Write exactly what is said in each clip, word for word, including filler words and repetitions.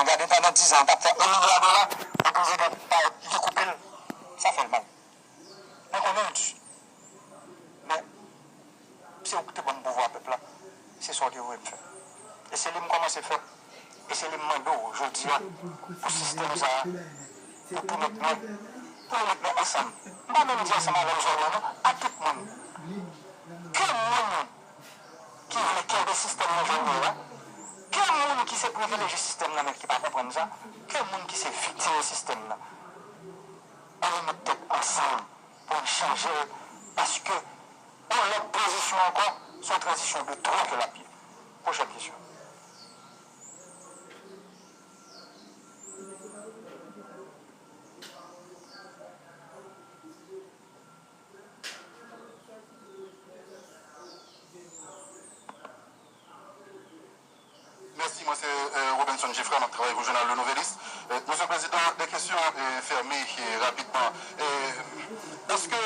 Gade pandan diz an, w t ap fè yon milya dola, epi prezidan pa li koupe l. Sa fè l mal. Mwen konnen l di. Men, se ou ki te ban m pouvwa pèp la. Se sa w te voye m fè. E se li m kòmanse fè. E se li m mande w jodi a pou sistèm sa a, pou, pou nou met men, pou nou met men ansanm. M pa menm di ansanm avè m sèlman non, a tout moun. Ke moun ki vle kenbe sistèm nan jan l ye a, ke moun ki se privilejye sistèm nan men ki pa konprann sa, ke moun ki se viktim sistèm nan. Ann nou met tèt ansanm pou n chanje l, paske yon lòt tranzisyon ankò, se yon tranzisyon de twò ke l ap ye. Pwochèn kesyon. Mèsi, mwen se, euh, Robinson Geffrard, m ap travay pou jounal Le Nouvelliste. Euh, Mesye Prezidan, de kesyon, euh, fèmen, euh, rapidman. Euh, èske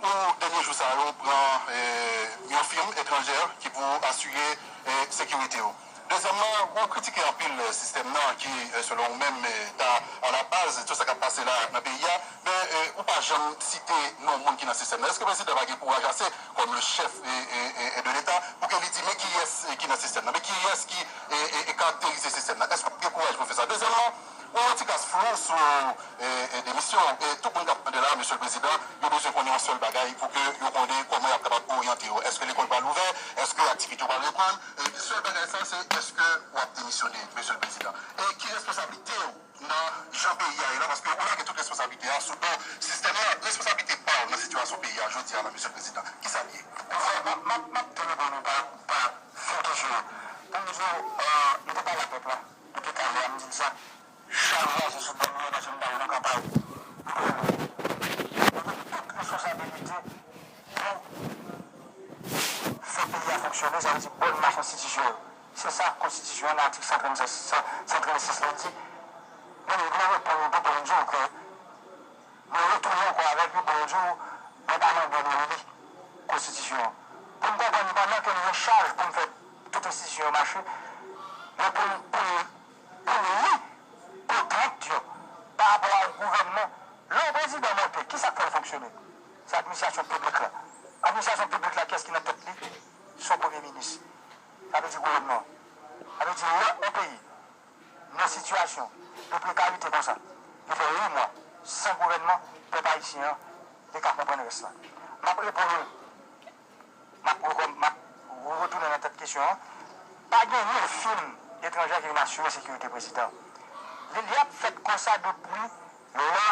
pou dènye jou sa yo, pran, euh, yon fim etranjè ki pou asire, euh, sekirite yo? Dezyèmman, ou kritike anpil, euh, sistèm nan ki, euh, selon ou menm, euh, ta alabaz tout sa k ap pase la nan peyi a. Men, euh, ou pa janm site non moun ki nan sistèm nan. Èske prezidan pa gen kouraj ase, kòm le chèf, e, e, e, e de Leta, pou ke li di, men kiyès, e, ki nan sistèm nan, men kiyès ki, e, e, e karakterize sistèm nan? Èske w gen kouraj pou fè sa? Dezyèmman, ou yon ti kras flou sou, e, e, demisyon. E tout moun k ap tande la, Mesye le Prezidan, yo bezwen konnen yon sèl bagay pou ke yo konnen kòman y ap kapab oryante yo. Èske lekòl pral ouvè? Èske aktivite yo pral reprann? E sèl bagay sa, se èske w ap demisyone, Mesye le Prezidan? E ki responsablite w nan jan peyi a ye la, paske ou lage tout responsablite a sou do sistèm nan. Responsablite pa w nan sitiyasyon peyi a jodi a la, Mesye Prezidan, kisa l ye? M ap, m ap, m ap tande pou nou pa, pa fè kesyon an. Pou m di w, euh, nou te pale ak pèp la, nou te tande a, m di l sa, chak vwazen sou bò nou an, paske m pa wè nan kanpay. Nou pran nou. Nou gen tout responsabilite pou fè peyi a fonksyone, sa vle di bòn mach enstitisyon yo. Se sa konstitisyon an, atik san trannsis, san, san trannsis la di. Men nou vle reponn, nou te konn di w ke nou retounen ankò avèk li pou nou di w, nou pa nan bòn li, konstitisyon an. Pou n konprann, pandan ke nou gen chaj pou n fè tout enstitisyon yo mache, men pou n, pou n, pou n li kontrent yo pa rapò a yon gouvènman, lè yon prezidan monte, kisa k fè l fonksyone? Se administrasyon piblik la. Administrasyon piblik la, kiyès ki nan tèt li? Se yon premye minis. Sa vle di gouvènman. Sa vle di lè yon peyi nan sitiyasyon de prekarite konsa, li fè uit mwa san gouvènman, pèp ayisyen an, li ka konprann rès la. M ap reponn ou, m ap rekòm-, m ap retounen nan tèt kesyon an. Pa genyen fim etranjè ki vin asire sekirite prezidan. Li, li ap fèt konsa depi lè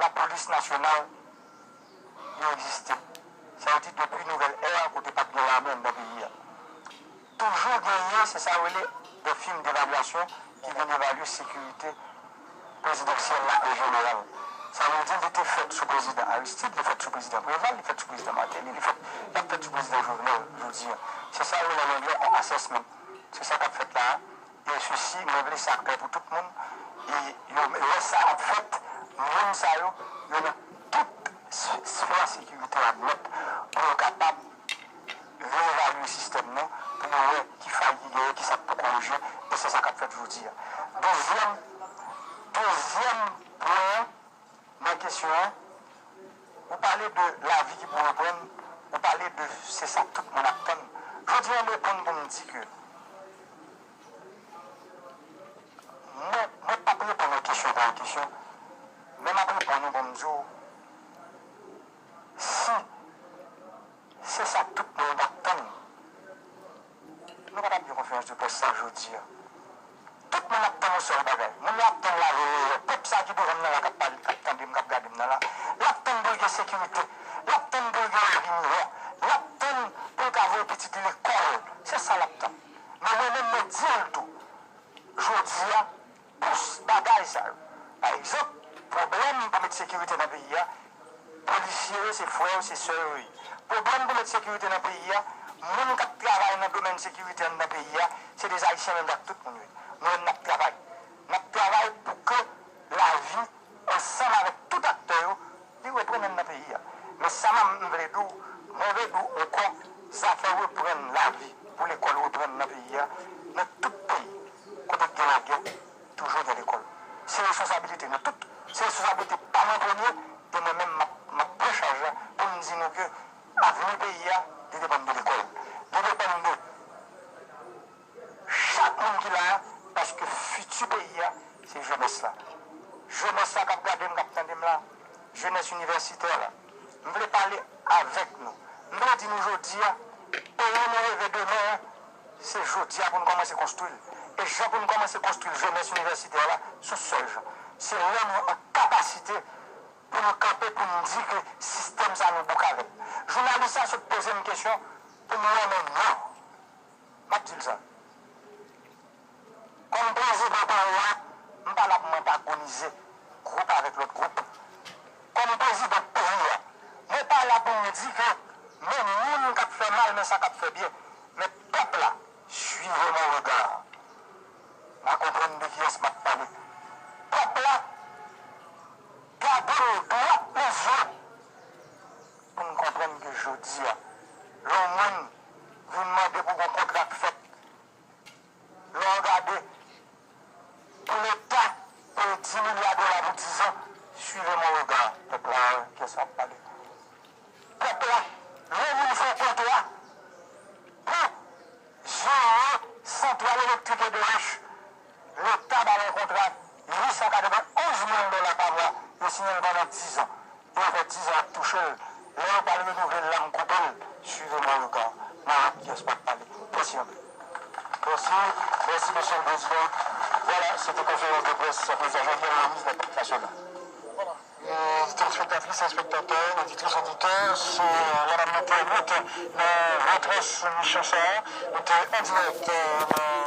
lapolis nasyonal yo egziste. Sa vle di depi nouvèl ère kote pa t gen lame anndan peyi a. Toujou genyen, se sa yo rele de fim devalyasyon ki vin evalye sekirite prezidansyèl la an jeneral. Sa vle di li te fèt sou prezidan Aristide, li fèt sou prezidan Préval, li fèt sou prezidan Martelly, li fèt, l ap fèt sou prezidan Jovenel jodi a. Se sa yo rele an anglè an assessment. Se sa k ap fèt la a. E sesi, mwen vle sa klè pou tout moun. E yo, lè sa ap fèt, moun sa yo, yo nan tout s-, sfè sekirite a nèt pou yo kapab reevalye sistèm nan, pou yo wè ki fay ki genyen, ki sa k pou korije, e se sa k ap fèt jodi a. Dezyèm, dezyèm pwen an, nan kesyon an, ou pale de lavi ki pou reprann, ou pale de se sa tout moun ap tann. Jodi a, m reponn pou m di ke mwen, mwen p ap reponn yon kesyon pa yon kesyon, men m ap reponn ou pou m di w, si se sa tout moun t ap tann, nou pa t ap gen konferans de près sa jodi a. Tout moun ap tann yon sèl bagay. Moun yo ap tann lavi meyè. Pèp sa ki devan m nan la, k ap pale, k ap tande m, k ap gade m nan la, l ap tann pou l gen sekirite. L ap tann pou l gen lavi miyò. L ap tann pou l ka voye pitit li lekòl. Se sa l ap tann. Men mwen menm, mwen di l tou. Jodi a, pou s-, bagay sa yo. Pa egzanp, pwoblèm pou met sekirite nan peyi a, polisye yo se frè yo, se sè yo ye. Pwoblèm pou met sekirite nan peyi a, moun k ap travay nan domèn sekirite anndan peyi a, se de Ayisyen menm jan ak tout moun yo ye. Nou menm n ap travay. N ap travay pou ke lavi ansanm avèk tout aktè yo, li reprann nan peyi a. Men sa m, m vle di w, mwen vle di w ankò, zafè reprann lavi, pou lekòl reprann nan peyi a, nan tout peyi, kote k gen lagè, jodi a lekòl. Se responsabilite nou tout. Se responsabilite pa m an premye, e mwen menm m ap, m ap pran chaj la pou m di nou ke avni peyi a, li depann de lekòl. Li depann de chak moun ki la a, paske fiti peyi a, se jenès la. Jenès la k ap gade m, k ap tande m la, jenès inivèsitè la, m vle pale avèk nou. M vle di nou jodi a, peyi nou reve demen an, se jodi a pou n kòmanse konstwi l. E jan pou n kòmanse konstwi l, jenès inivèsitè la, se yon sèl jan. Se lè nou an kapasite pou nou kanpe, pou n di ke sistèm sa nou bouk avè l. Jounalis la sot poze m kesyon pou m wè men non. M ap di l sa. Kòm prezidan peyi a, m pa la pou m antagonize gwoup avèk lòt gwoup. Kòm prezidan peyi a, mwen pa la pou m di ke men moun k ap fè mal, men sa k ap fè byen. Men pèp la, suivez mon regard. N a konprann de kiyès m ap pale. Pèp la, gade l dwat nan zye pou n konprann ke jodi a, lè yon moun vin mande pou gon kontra k fèt, lè w gade pou Leta peye dis milya dola pou diz an, suivez mon regard, pèp la wè kiyès m ap pale. Pèp la, lè yon moun fè yon kontra pou jere santral elektrik E D H, Leta ba l yon kontra uit san katrevenn onz milyon dola pa mwa, yo siyen l pandan diz an. Yo fè diz an ap touche l. Lè yo pral renouvle l la, m koupe l. Suivez mon regard. M a wè kiyès m ap pale. Mèsi anpil. Mèsi, mèsi, mesye le prezidan. Vwala, se te konferans de près prezidan Jovenel Moïse nan Palè Nasyonal. E, telespektatris, espektatè, oditris, oditè, se la n ap mete yon bout nan retras emisyon sa a. Nou te an dirèk, e, nan